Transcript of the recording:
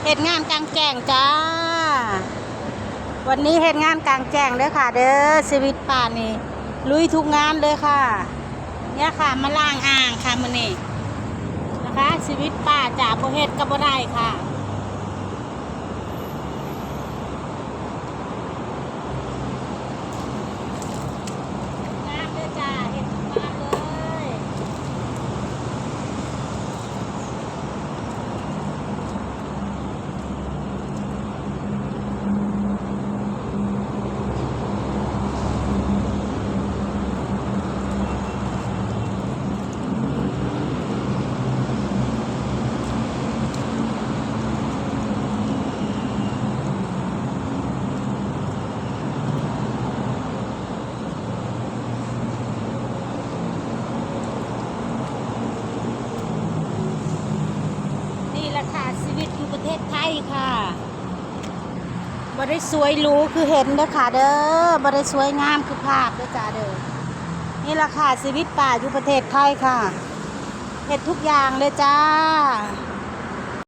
ເຮັດງານກາງແຈ້ງຈ້າ ວັນນີ້ເຮັດງານກາງແຈ້ງເດີຄ່ະເດີ. ຊີວິດປ້ານີ້ລຸຍທຸກງານເລີຍຄ່ະ. ເນຍຄ່ະ ມາລ້າງອ່າງຄ່ະມື້ນີ້ນະຄະ. ຊີວິດປ້າຈ້າ ບໍ່ເຮັດກໍບໍ່ໄດ້ຄ່ະ. ງາມເດີຈ້າ ເຮັດງາມເລີຍ. ນີ້ລະຄ່ະ ຊີວິດຢູ່ປະເທດໄທຄ່ະ. ບໍ່ໄດ້ສວຍຫຼູຄືເຫັນເດີຄ່ະເດີ ບໍ່ໄດ້ສວຍງາມຄືພາບເດີຈ້າເດີ. ນີ້ລະຄ່ະ ຊີວິດປ້າຢູ່ປະເທດໄທຄ່ະ ເຮັດທຸກຢ່າງເລີຍຈ້າ.